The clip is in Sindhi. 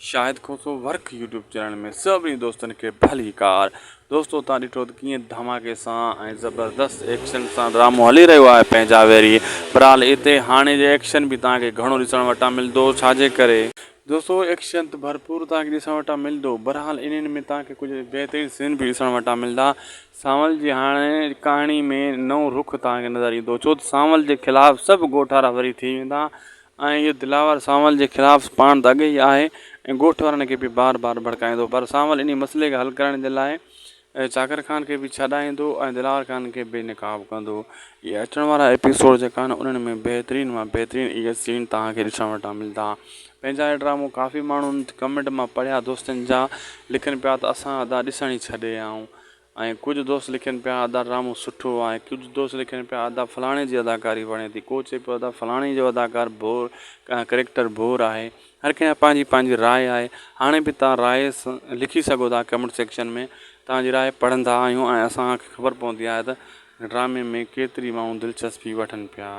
Shahid Khoso work YouTube channel ۾ سڀني دوستن کي ڀليڪار دوستو تان ڏٺو ته ڪيئن ڌماڪي سان ۽ زبردست ايڪشن سان ڊرامو هلي رهيو آهي پنهنجا ويري بھرحال اتي هاڻي جي ايڪشن به توهان کي گهڻو ڏسڻ وٽان ملندو ڇاجي ڪري دوستو ايڪشن ته ڀرپور توهان کي ڏسڻ وٽان ملندو بھرحال انهن ۾ توهان کي ڪجهه بهترين سين به ڏسڻ وٽان ملندا سانول جي هاڻي ڪهاڻي ۾ نئون رخ توهان کي نظر ايندو ڇو ته سانول جي خلاف سڀ ڳوٺارا وري ٿي ويندا ۽ اهو دلاور سانول جي خلاف پاڻ ته اڳي ئي آهي ۽ ڳوٺ وارن کي به بار بار ڀڙڪائيندو پر سانول انهي مسئلي کي حل ڪرڻ جي لاء چاڪر خان کي به ڇڏائيندو ۽ دلاور خان کي بي نقاب ڪندو. اهي اچڻ وارا ايپيسوڊ جيڪا آهن انهن ۾ بهترين مان بهترين اهي سين توهان کي ڏسڻ وٽان ملندا. پنهنجا هي ڊرامو ڪافي ماڻهن ڪمينٽ مان پڙهيا دوستن جا لکن پيا ته اسان ادا ڏسڻ ئي ڇڏي آئون ۽ ڪجهه دوست لکن پيا ادا ڊرامو سٺو آهي ڪجهه دوست لکن پيا ادا فلاڻي جي اداڪاري وڻي ٿي ڪو چئي پيو ادا فلاڻي جو اداڪار بور ڪريڪٽر بور آهي هر ڪنهن جا پنهنجي پنهنجي راء آهي هاڻي به توهان راء لکي سگهو ٿا ڪمينٽ سيڪشن ۾ توهان جي راء پڙهندا آهيون ۽ اسان کي خبر پوندي آهي ته ڊرامي ۾ ڪيتري ماڻهو دلچسپي وٺن پيا.